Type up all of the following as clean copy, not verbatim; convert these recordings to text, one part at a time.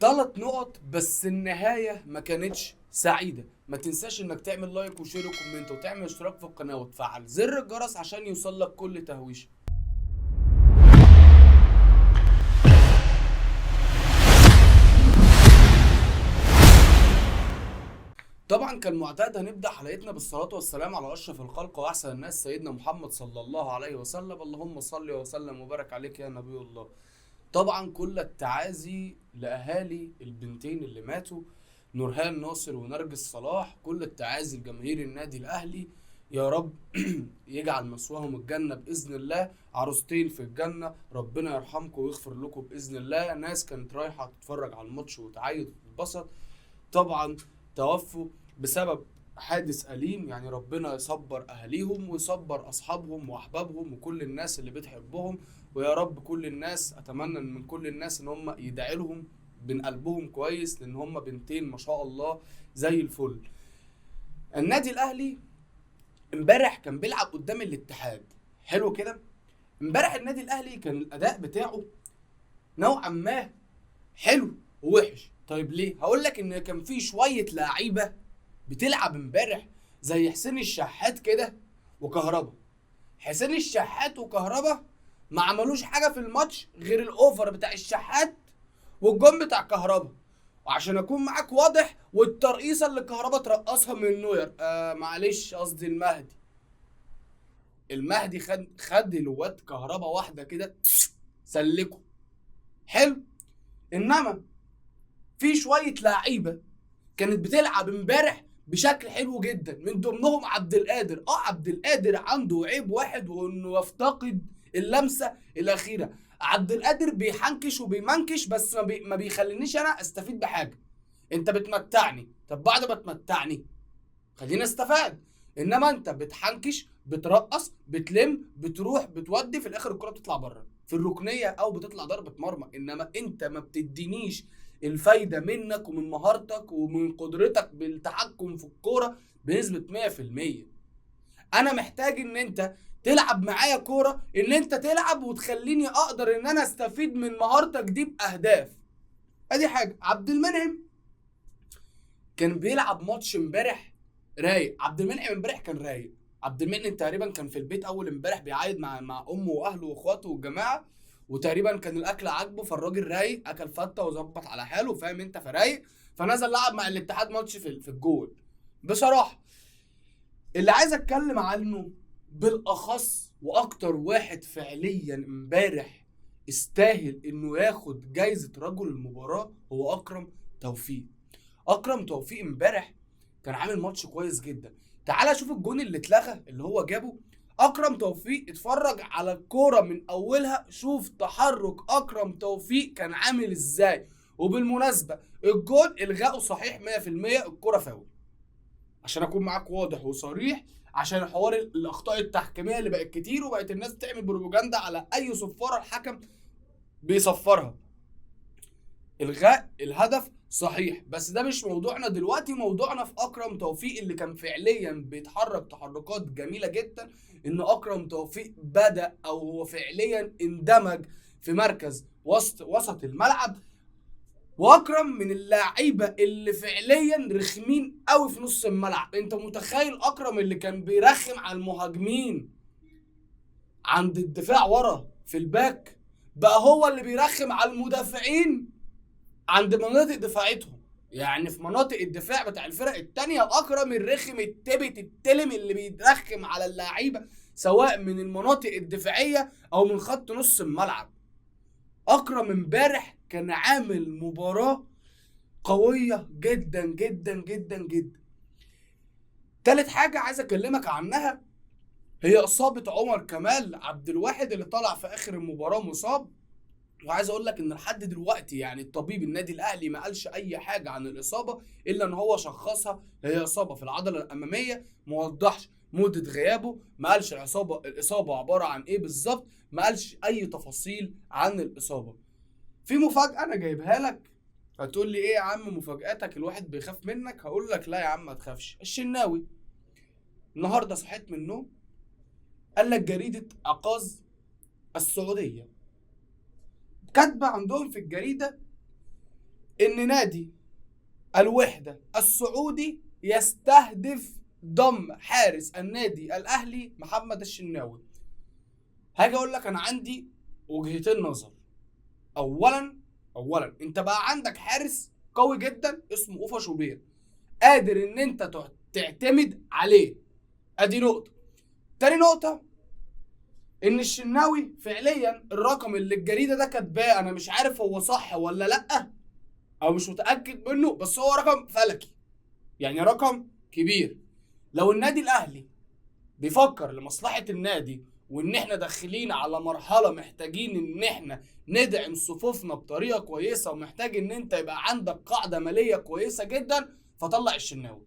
3 نقط بس النهاية ما كانتش سعيدة. ما تنساش انك تعمل like و share و comment وتعمل اشتراك في القناة وتفعل زر الجرس عشان يوصلك كل تهويش. طبعا كالمعتاد هنبدأ حلقتنا بالصلاة والسلام على أشرف الخلق وأحسن الناس سيدنا محمد صلى الله عليه وسلم، اللهم صل وسلم وبارك عليك يا نبي الله. طبعا كل التعازي لأهالي البنتين اللي ماتوا، نورهان ناصر ونرجس صلاح، كل التعازي لجماهير النادي الأهلي، يا رب يجعل مثواهم الجنة بإذن الله، عروستين في الجنة، ربنا يرحمكم ويغفر لكم بإذن الله. ناس كانت رايحة تتفرج على الماتش وتعيط وتتبسط، طبعا توفوا بسبب حادث أليم، يعني ربنا يصبر أهاليهم ويصبر أصحابهم وأحبابهم وكل الناس اللي بتحبهم، ويا رب كل الناس، أتمنى من كل الناس إن هم يدعي لهم من قلبهم كويس، لأن هم بنتين ما شاء الله زي الفل. النادي الأهلي امبارح كان بيلعب قدام الاتحاد، حلو كده. امبارح النادي الأهلي كان الأداء بتاعه نوعا ما حلو ووحش. طيب ليه؟ هقول لك إن كان في شوية لعيبة بتلعب امبارح زي حسين الشحات كده وكهربا. حسين الشحات وكهربا ما عملوش حاجة في الماتش غير الأوفر بتاع الشحات والجون بتاع كهربا، وعشان أكون معاك واضح، والترقيصة اللي كهربا ترقصها من نوير، معلش قصدي المهدي. المهدي خد الواد كهربا واحدة كده سلكه، حلو. إنما في شوية لعيبة كانت بتلعب امبارح بشكل حلو جدا، من ضمنهم عبد القادر. عبد القادر عنده عيب واحد، وانه يفتقد اللمسة الاخيرة. عبد القادر بيحنكش وبيمنكش، بس ما بيخلينيش انا استفيد بحاجة. انت بتمتعني، طب بعد ما تمتعني خليني استفاد، انما انت بتحنكش، بترقص، بتلم، بتروح، بتودي، في الاخر الكره بتطلع بره في الركنيه او بتطلع ضربه مرمى. انما انت ما بتدينيش الفايدة منك ومن مهارتك ومن قدرتك بالتحكم في الكورة بنسبة 100%. انا محتاج ان انت تلعب معايا كورة، ان انت تلعب وتخليني اقدر ان انا استفيد من مهارتك دي باهداف. ادي حاجة. عبد المنعم كان بيلعب ماتش امبارح رايق. عبد المنعم امبارح كان رايق. عبد المنعم تقريبا كان في البيت اول امبارح بيعايد مع امه واهله واخواته والجماعة، وتقريبا كان الاكل عاجبه، فالراجل رايق، اكل فته وظبط على حاله، فاهم انت، فرايق، فنزل لعب مع الاتحاد ماتش في الجول. بصراحة اللي عايز اتكلم عنه بالاخص واكتر واحد فعليا امبارح استاهل انه ياخد جايزة رجل المباراة هو اكرم توفيق. اكرم توفيق امبارح كان عامل ماتش كويس جدا. تعال شوف الجون اللي اتلغى اللي هو جابه. اكرم توفيق، اتفرج على الكورة من اولها، شوف تحرك اكرم توفيق كان عامل ازاي. وبالمناسبة الجون الغائه صحيح 100%، الكورة فاول. عشان اكون معاك واضح وصريح، عشان حوار الاخطاء التحكيميه اللي بقت كتير وبقت الناس تعمل بروباجندا على اي صفارة الحكم بيصفرها. الغاء الهدف صحيح، بس ده مش موضوعنا دلوقتي. موضوعنا في اكرم توفيق اللي كان فعليا بيتحرك تحركات جميلة جدا. ان اكرم توفيق بدا او هو فعليا اندمج في مركز وسط الملعب. واكرم من اللعيبة اللي فعليا رخمين قوي في نص الملعب. انت متخيل اكرم اللي كان بيرخم على المهاجمين عند الدفاع ورا في الباك، بقى هو اللي بيرخم على المدافعين عند مناطق دفاعتهم. يعني في مناطق الدفاع بتاع الفرق التانية اكرم الرخم التبت التلم اللي بيترخم على اللعيبة سواء من المناطق الدفاعية او من خط نص الملعب. اكرم امبارح كان عامل مباراة قوية جدا جدا جدا جدا. تالت حاجة عايز اكلمك عنها هي اصابة عمر كمال عبد الواحد اللي طلع في اخر المباراة مصاب. وعايز اقول لك ان لحد دلوقتي يعني الطبيب النادي الاهلي ما قالش اي حاجة عن الاصابة الا ان هو شخصها هي اصابه في العضلة الامامية، ما وضحش مده غيابه، ما قالش الاصابة عبارة عن ايه بالظبط، ما قالش اي تفاصيل عن الاصابة. في مفاجاة انا جايبها لك، هتقول لي ايه يا عم مفاجاتك، الواحد بيخاف منك. هقول لك لا يا عم ما تخافش. الشناوي النهارده صحيت من النوم قال لك جريدة عكاظ السعودية كاتبه عندهم في الجريدة ان نادي الوحدة السعودي يستهدف ضم حارس النادي الاهلي محمد الشناوي. هاجي اقول لك انا عندي وجهتين نظر. اولا انت بقى عندك حارس قوي جدا اسمه اوفا شوبير، قادر ان انت تعتمد عليه، ادي نقطة. تاني نقطة ان الشناوي فعليا الرقم اللي الجريدة ده كاتباه انا مش عارف هو صح ولا لا او مش متاكد منه، بس هو رقم فلكي، يعني رقم كبير. لو النادي الاهلي بيفكر لمصلحة النادي وان احنا داخلين على مرحلة محتاجين ان احنا ندعم صفوفنا بطريقة كويسة، ومحتاج ان انت يبقى عندك قاعدة ماليه كويسة جدا، فطلع الشناوي.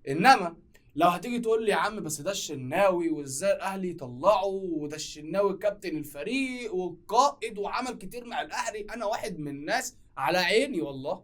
انما لو هتيجي تقول لي يا عم بس ده الشناوي وازاي الاهلي يطلعه، وده الشناوي كابتن الفريق والقائد وعمل كتير مع الاهلي، انا واحد من الناس على عيني والله،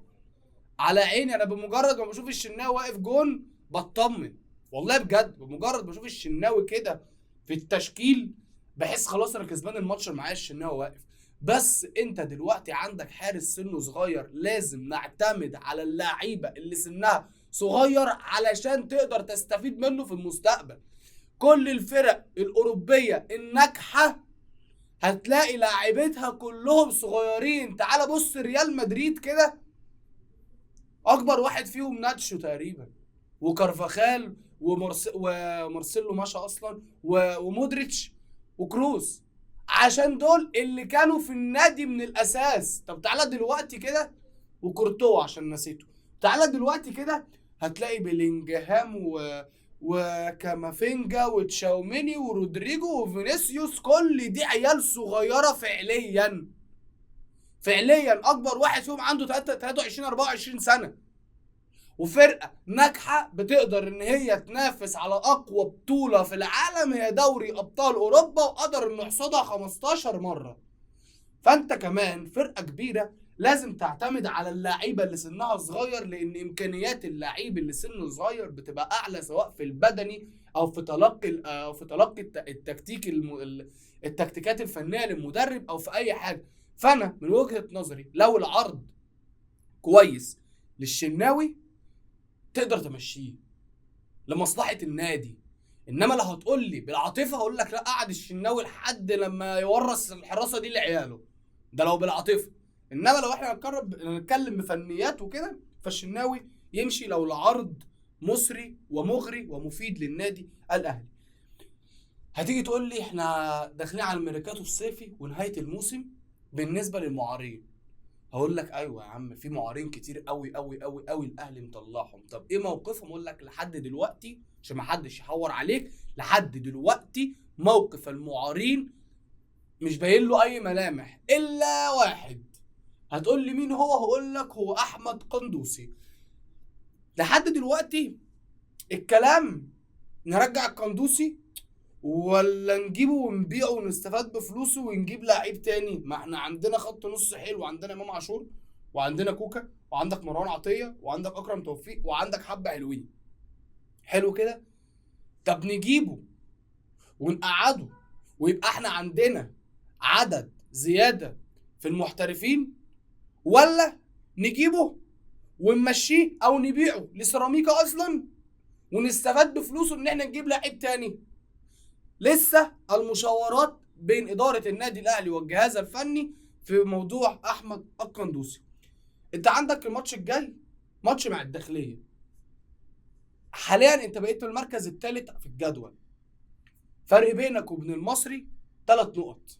على عيني. انا بمجرد ما بشوف الشناوي واقف جون بطمن والله بجد، بمجرد ما بشوف الشناوي كده في التشكيل بحس خلاص انا كسبان الماتش معايا الشناوي واقف. بس انت دلوقتي عندك حارس سنة صغير، لازم نعتمد على اللعيبة اللي سنها صغير علشان تقدر تستفيد منه في المستقبل. كل الفرق الأوروبية الناجحة هتلاقي لاعبتها كلهم صغيرين. تعال بص ريال مدريد كده، أكبر واحد فيهم ناتشو تقريبا، وكارفاخال ومارسيلو مشى أصلا، ومودريتش وكروز، عشان دول اللي كانوا في النادي من الأساس. طب تعالى دلوقتي كده، وكورتوا عشان نسيته، تعالى دلوقتي كده هتلاقي بلينجهام وكامافينجا وتشاوميني ورودريجو وفينيسيوس، كل دي عيال صغيرة فعليا. فعليا اكبر واحد فيهم عنده 23 24 سنة، وفرقه ناجحة بتقدر ان هي تنافس على اقوى بطوله في العالم هي دوري ابطال اوروبا، وقدر انه يحصدها 15 مرة. فانت كمان فرقه كبيرة لازم تعتمد على اللعيبة اللي سنها صغير، لان امكانيات اللعيب اللي سنة صغير بتبقى اعلى، سواء في البدني او في تلقي التكتيك التكتيكات الفنية للمدرب او في اي حاجة. فانا من وجهه نظري لو العرض كويس للشناوي تقدر تمشيه لمصلحة النادي، انما لو هتقول لي بالعاطفه هقول لك لا، قعد الشناوي لحد لما يورث الحراسة دي لعياله، ده لو بالعاطفه. انما لو احنا نتكلم بفنيات وكده فالشناوي يمشي لو العرض مصري ومغري ومفيد للنادي الاهلي. هتيجي تقول لي احنا داخلين على الميركاتو الصيفي ونهاية الموسم بالنسبة للمعارين، هقول لك ايوه يا عم، في معارين كتير قوي قوي قوي قوي الاهلي مطلعهم. طب ايه موقفهم؟ اقول لك لحد دلوقتي عشان ما حدش يحور عليك، لحد دلوقتي موقف المعارين مش باين له اي ملامح الا واحد. هتقول لي مين هو؟ هقول لك هو احمد قندوسي. لحد دلوقتي الكلام نرجع القندوسي ولا نجيبه ونبيعه ونستفاد بفلوسه ونجيب لعيب تاني؟ ما احنا عندنا خط نص حلو، عندنا امام عاشور وعندنا كوكا وعندك مروان عطية وعندك اكرم توفيق وعندك حبه حلوين. حلو كده. طب نجيبه ونقعده ويبقى احنا عندنا عدد زيادة في المحترفين، ولا نجيبه ونمشيه او نبيعه لسيراميكا اصلا ونستفاد بفلوسه ان احنا نجيب لعيب تاني؟ لسه المشاورات بين ادارة النادي الاهلي والجهاز الفني في موضوع احمد القندوسي. انت عندك الماتش الجاي ماتش مع الداخلية. حاليا انت بقيت في المركز الثالث في الجدول، فرق بينك وبين المصري 3 نقط،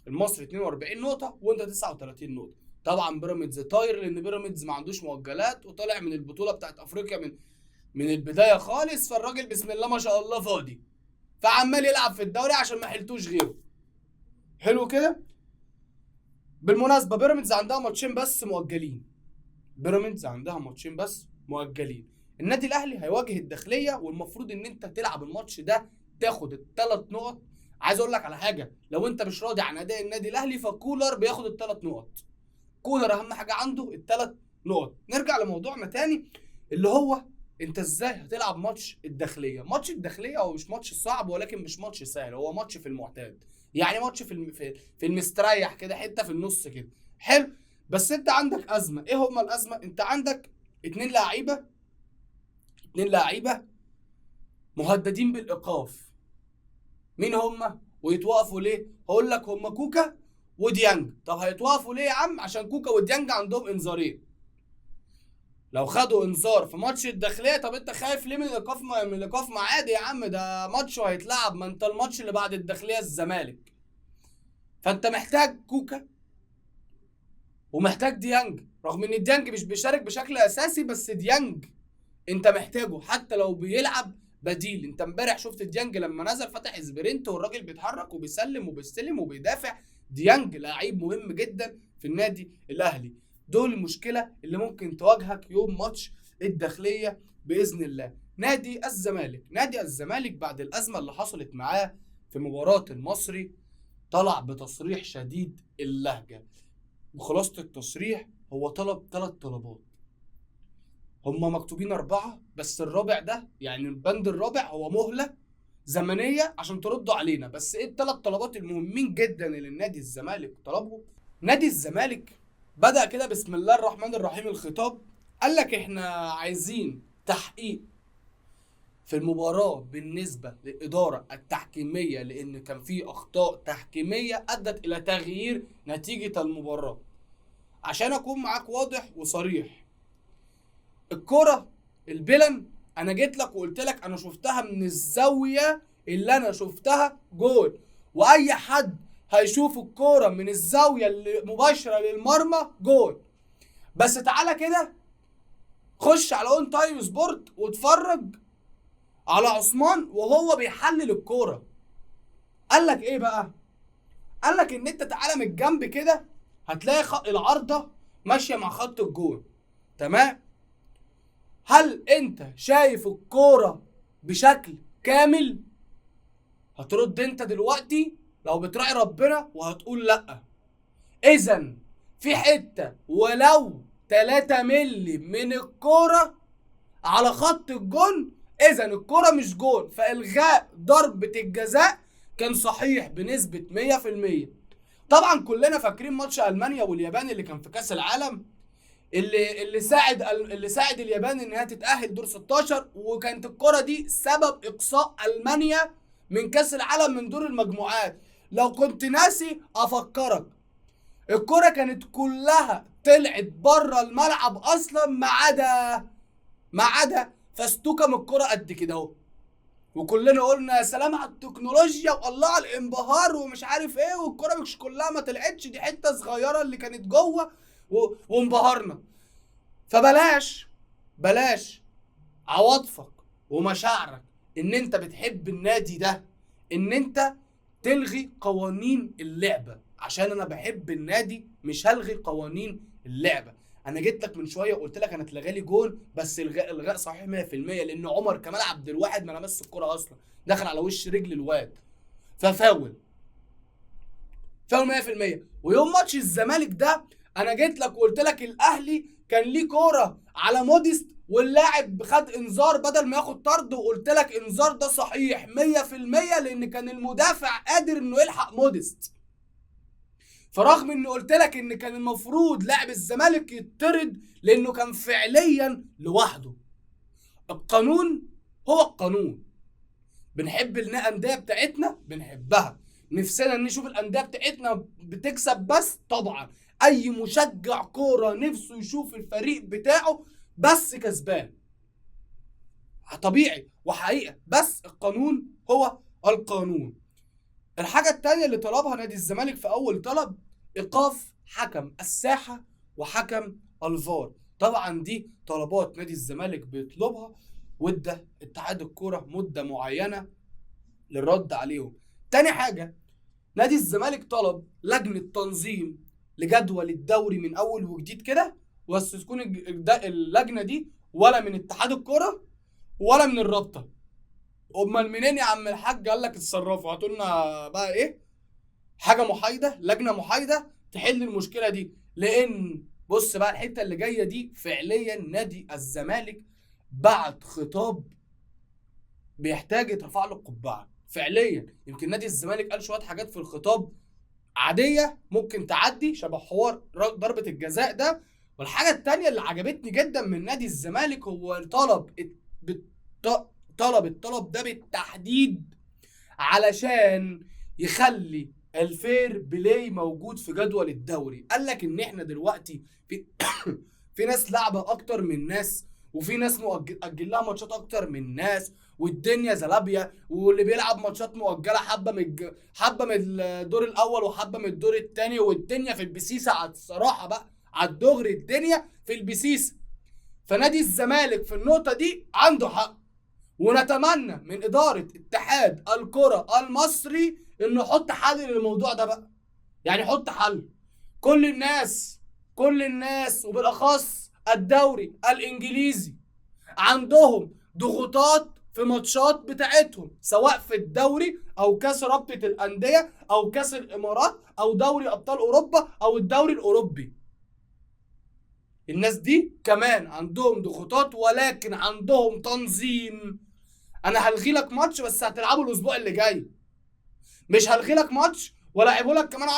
المصري 42 نقطة وانت 39 نقطة. طبعا بيراميدز طاير لان بيراميدز ما عندوش مؤجلات وطالع من البطولة بتاعت افريقيا من البداية خالص، فالراجل بسم الله ما شاء الله فاضي، فعمال يلعب في الدوري عشان ما حلتوش غيره. حلو كده. بالمناسبة بيراميدز عندها ماتشين بس مؤجلين، بيراميدز عندها ماتشين بس مؤجلين. النادي الاهلي هيواجه الداخلية والمفروض ان انت تلعب الماتش ده تاخد ال3 نقط. عايز اقول لك على حاجة، لو انت مش راضي عن اداء النادي الاهلي فكولر بياخد ال3 نقط. كولر اهم حاجة عنده ال3 نقط. نرجع لموضوعنا تاني اللي هو انت ازاي هتلعب ماتش الداخلية. ماتش الداخلية هو مش ماتش صعب ولكن مش ماتش سهل، هو ماتش في المعتاد، يعني ماتش في المستريح كده، حتة في النص كده. حلو. بس انت عندك ازمة. ايه هما الازمة؟ انت عندك اتنين لعيبة، اتنين لعيبة مهددين بالايقاف. مين هما ويتوقفوا ليه؟ هقول لك، هما كوكا وديانج. طب هيتوقفوا ليه يا عم؟ عشان كوكا وديانج عندهم انذارين، لو خدوا انذار في ماتش الداخلية. طب انت خايف ليه من الايقاف؟ من الايقاف؟ ما عادي يا عم، ده ماتش وهيتلعب، ما انت الماتش اللي بعد الداخلية الزمالك. فانت محتاج كوكا ومحتاج ديانج، رغم ان ديانج مش بيشارك بشكل اساسي، بس ديانج انت محتاجه حتى لو بيلعب بديل. انت امبارح شفت ديانج لما نزل فتح sprint والراجل بيتحرك وبيسلم وبيستلم وبيدافع. ديانج لعيب مهم جدا في النادي الاهلي. دول المشكلة اللي ممكن تواجهك يوم ماتش الداخلية باذن الله. نادي الزمالك، نادي الزمالك بعد الازمة اللي حصلت معاه في مباراة المصري طلع بتصريح شديد اللهجة. وخلاصة التصريح هو طلب 3 طلبات، هما مكتوبين 4، بس الرابع ده يعني البند الرابع هو مهلة زمنية عشان تردوا علينا. بس ايه ال3 طلبات المهمين جدا اللي النادي الزمالك طلبهم؟ نادي الزمالك بدأ كده بسم الله الرحمن الرحيم الخطاب، قال لك احنا عايزين تحقيق في المباراة بالنسبة للإدارة التحكيمية، لأن كان في أخطاء تحكيمية أدت إلى تغيير نتيجة المباراة. عشان أكون معاك واضح وصريح، الكرة البلن أنا جيت لك وقلت لك أنا شفتها من الزاوية اللي أنا شفتها جول، وأي حد هيشوف الكرة من الزاوية اللي مباشرة للمرمى جول. بس تعالى كده خش على اون تايم سبورت واتفرج على عثمان وهو بيحلل الكورة. قال لك ايه بقى؟ قال لك ان انت تعالى من الجنب كده هتلاقي العارضة ماشية مع خط الجول، تمام؟ هل انت شايف الكورة بشكل كامل؟ هترد انت دلوقتي لو بتراعي ربنا وهتقول لا. اذا في حتة ولو 3 مللي من الكورة على خط الجون، اذا الكرة مش جون، فالغاء ضربة الجزاء كان صحيح بنسبة 100%. طبعا كلنا فاكرين ماتش المانيا واليابان اللي كان في كاس العالم، اللي ساعد اليابان انها تتأهل دور 16، وكانت الكرة دي سبب اقصاء المانيا من كاس العالم من دور المجموعات. لو كنت ناسي افكرك، الكرة كانت كلها طلعت بره الملعب اصلا ما عدا فاستوكا من الكرة قد كده اهو، وكلنا قلنا يا سلام على التكنولوجيا والله على الانبهار ومش عارف ايه، والكرة مش كلها ما طلعتش، دي حتة صغيرة اللي كانت جوه وانبهرنا. فبلاش بلاش عواطفك ومشاعرك ان انت بتحب النادي ده ان انت تلغي قوانين اللعبة. عشان انا بحب النادي مش هلغي قوانين اللعبة. انا جيت لك من شوية وقلت لك انا اتلغى لي جول، بس الغاء صحيح 100%، لان عمر كمال عبد الواحد ما لمس الكرة اصلا، دخل على وش رجل الواد ففاول، فاول 100%. ويوم ماتش الزمالك ده انا جيت لك وقلت لك الاهلي كان ليه كورة على موديست واللاعب خد انذار بدل ما ياخد طرد، وقلت لك انذار ده صحيح 100% لان كان المدافع قادر انه يلحق موديست. فرغم اني قلت لك ان كان المفروض لاعب الزمالك يطرد لانه كان فعليا لوحده. القانون هو القانون. بنحب الاندية بتاعتنا، بنحبها، نفسنا نشوف الاندية بتاعتنا بتكسب، بس طبعا اي مشجع كورة نفسه يشوف الفريق بتاعه بس كسبان، طبيعي وحقيقة، بس القانون هو القانون. الحاجة التانية اللي طلبها نادي الزمالك في أول طلب إيقاف حكم الساحة وحكم الفار. طبعا دي طلبات نادي الزمالك بيطلبها، وادى اتحاد الكورة مدة معينة للرد عليهم. تاني حاجة، نادي الزمالك طلب لجنة تنظيم لجدول الدوري من أول وجديد كده، بس تكون اللجنة دي ولا من اتحاد الكورة ولا من الرابطة. امال منين يا عم الحاج؟ قال لك اتصرفوا، هاتوا لنا بقى ايه، حاجة محايدة، لجنة محايدة تحل المشكلة دي. لان بص بقى الحتة اللي جاية دي، فعليا نادي الزمالك بعت خطاب بيحتاج يترفع له القبعة فعليا. يمكن نادي الزمالك قال شوية حاجات في الخطاب عادية ممكن تعدي، شبه حوار ضربه الجزاء ده. والحاجة التانية اللي عجبتني جدا من نادي الزمالك هو طلب الطلب ده بالتحديد علشان يخلي ال fair play موجود في جدول الدوري. قال لك ان احنا دلوقتي في ناس لعبه اكتر من ناس، وفي ناس مؤجل لها ماتشات اكتر من ناس، والدنيا زلابيه، واللي بيلعب ماتشات مؤجلة حبه حبه من الدور الاول وحبه من الدور الثاني، والدنيا في البسيسه على الصراحة بقى، على الدغري الدنيا في البسيسه. فنادي الزمالك في النقطة دي عنده حق، ونتمنى من ادارة اتحاد الكره المصري انه يحط حل للموضوع ده بقى. يعني حط حل. كل الناس، كل الناس وبالاخص الدوري الانجليزي عندهم ضغوطات في ماتشات بتاعتهم، سواء في الدوري او كاس رابطة الاندية او كاس الامارات او دوري ابطال اوروبا او الدوري الاوروبي. الناس دي كمان عندهم ضغوطات، ولكن عندهم تنظيم. انا هلغي لك ماتش بس هتلعبه الاسبوع اللي جاي، مش هلغي لك ماتش ولاعبه لك كمان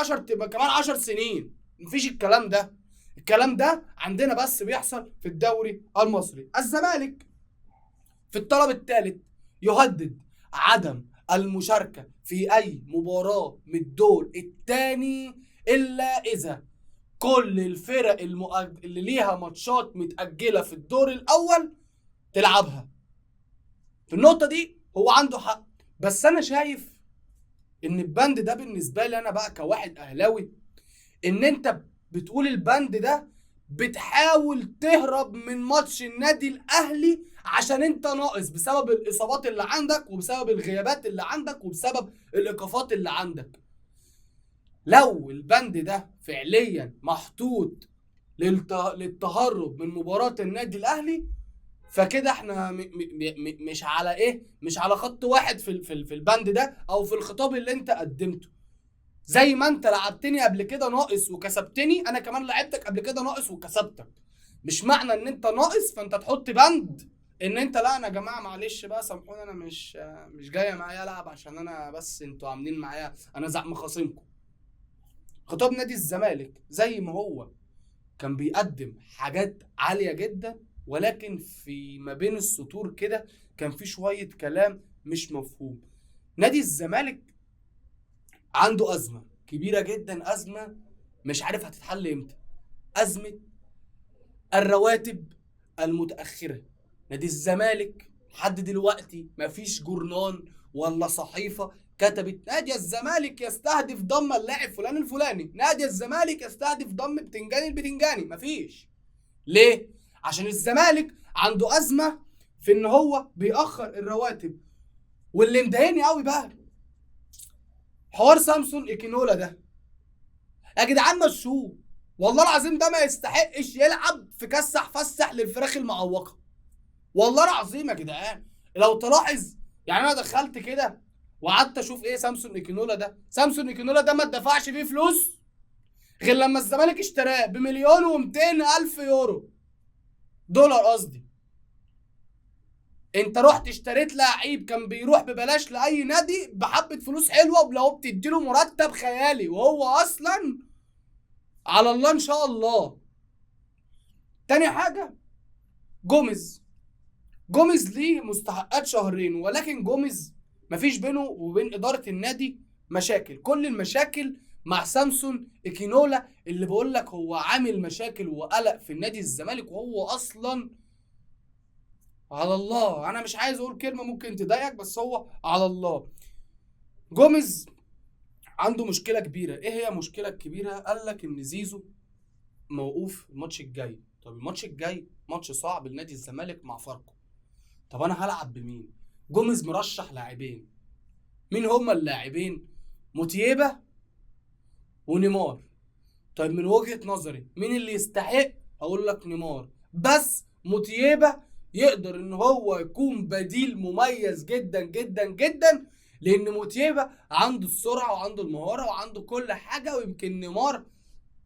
10 سنين. مفيش الكلام ده. الكلام ده عندنا بس بيحصل في الدوري المصري. الزمالك في الطلب الثالث يهدد عدم المشاركة في أي مباراة من الدور الثاني إلا إذا كل الفرق اللي ليها ماتشات متأجلة في الدور الأول تلعبها. في النقطة دي هو عنده حق، بس أنا شايف إن البند ده بالنسبة لي أنا بقى كواحد أهلاوي، إن أنت بتقول البند ده بتحاول تهرب من ماتش النادي الاهلي عشان انت ناقص بسبب الاصابات اللي عندك وبسبب الغيابات اللي عندك وبسبب الايقافات اللي عندك. لو البند ده فعليا محطوط للتهرب من مباراة النادي الاهلي، فكده احنا مش على ايه، مش على خط واحد في البند ده او في الخطاب اللي انت قدمته. زي ما انت لعبتني قبل كده ناقص وكسبتني، انا كمان لعبتك قبل كده ناقص وكسبتك. مش معنى ان انت ناقص فانت تحط بند ان انت لا انا يا جماعة معلش بقى سامحوني انا مش جاية معايا العب عشان انا بس انتوا عاملين معايا انا زعم خصيمكم. خطاب نادي الزمالك زي ما هو كان بيقدم حاجات عالية جدا، ولكن في ما بين السطور كده كان في شوية كلام مش مفهوم. نادي الزمالك عنده أزمة كبيرة جدا، أزمة مش عارف هتتحل امتى، أزمة الرواتب المتأخرة. نادي الزمالك لحد دلوقتي مفيش جورنان ولا صحيفة كتبت نادي الزمالك يستهدف ضم اللاعب فلان الفلاني، نادي الزمالك يستهدف ضم بتنجاني البتنجاني، مفيش. ليه؟ عشان الزمالك عنده أزمة في ان هو بيأخر الرواتب. واللي مضايقني قوي بقى حوار سامسون ايكينولا ده. يا جدعان مشوه والله العظيم، ده ما يستحقش يلعب في كسح فسح للفراخ المعوقه والله العظيم يا جدعان. لو تلاحظ يعني انا دخلت كده وقعدت اشوف ايه سامسون ايكينولا ده. سامسون ايكينولا ده ما اتدفعش فيه فلوس غير لما الزمالك اشتراه ب1,200,000 يورو، دولار قصدي. انت رحت اشتريت لعيب كان بيروح ببلاش لاي نادي بحبه فلوس حلوة، ولو بتديله مرتب خيالي وهو اصلا على الله ان شاء الله. تاني حاجة جوميز ليه مستحقات شهرين، ولكن جوميز مفيش بينه وبين ادارة النادي مشاكل. كل المشاكل مع سامسون ايكينولا اللي بقول لك هو عامل مشاكل وقلق في النادي الزمالك، وهو اصلا على الله. انا مش عايز اقول كلمة ممكن تضايقك، بس هو على الله. جوميز عنده مشكلة كبيرة. ايه هي المشكلة الكبيرة؟ قال لك ان زيزو موقوف الماتش الجاي. طب الماتش الجاي ماتش صعب لنادي الزمالك مع فاركو، طب انا هلعب بمين؟ جوميز مرشح لاعبين. مين هما اللاعبين؟ موتيبا ونيمار. طيب من وجهه نظري مين اللي يستحق؟ اقول لك نيمار، بس موتيبا يقدر ان هو يكون بديل مميز جدا جدا جدا، لان موتيبا عنده السرعة وعنده المهارة وعنده كل حاجة، ويمكن نيمار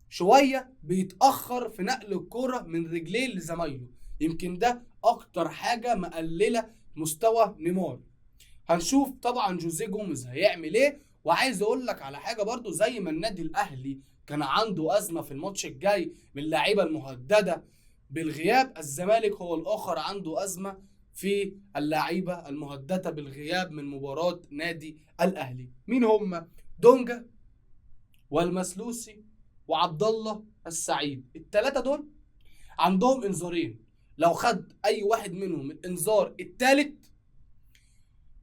شوية بيتاخر في نقل الكره من رجليه لزمايله، يمكن ده اكتر حاجة مقلله مستوى نيمار. هنشوف طبعا جوزيه جوميز هيعمل ايه، وعايز اقول لك على حاجة برضو، زي ما النادي الاهلي كان عنده ازمة في الماتش الجاي من اللعيبة المهدده بالغياب، الزمالك هو الاخر عنده ازمة في اللعيبة المهدده بالغياب من مباراة نادي الاهلي. مين هم؟ دونجا والمسلوسي وعبد الله السعيد. الثلاثة دول عندهم انذارين، لو خد اي واحد منهم الانذار الثالث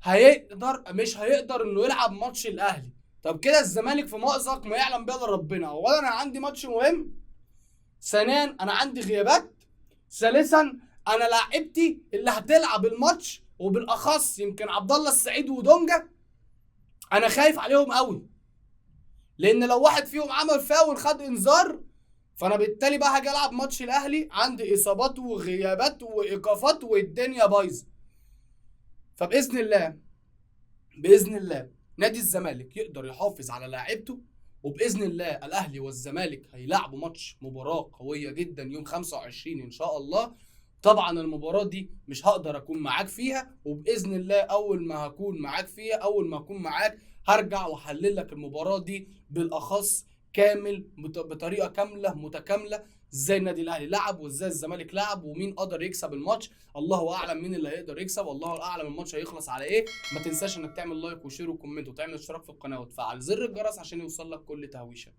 هيقدر مش هيقدر انه يلعب ماتش الاهلي. طب كده الزمالك في مأزق ما يعلم به الا ربنا. اولا انا عندي ماتش مهم، ثانيا انا عندي غيابات، ثالثا انا لاعبتي اللي هتلعب الماتش وبالاخص يمكن عبد الله السعيد ودونجا، انا خايف عليهم قوي، لان لو واحد فيهم عمل فاول خد انذار، فانا بالتالي بقى هاجي العب ماتش الاهلي عندي اصابات وغيابات وايقافات والدنيا بايظة. فباذن الله باذن الله نادي الزمالك يقدر يحافظ على لاعيبته، وباذن الله الاهلي والزمالك هيلعبوا ماتش مباراة قوية جدا يوم 25 ان شاء الله. طبعا المباراة دي مش هقدر اكون معاك فيها، وباذن الله اول ما هكون معاك فيها، اول ما اكون معاك هرجع واحلل لك المباراة دي بالاخص كامل بطريقة كاملة متكاملة، ازاي النادي الاهلي لعب وازاي الزمالك لعب ومين قدر يكسب الماتش. الله اعلم مين اللي هيقدر يكسب، والله اعلم الماتش هيخلص على ايه. ما تنساش انك تعمل like و share و comment وتعمل اشتراك في القناة وتفعل زر الجرس عشان يوصل لك كل تهويشه.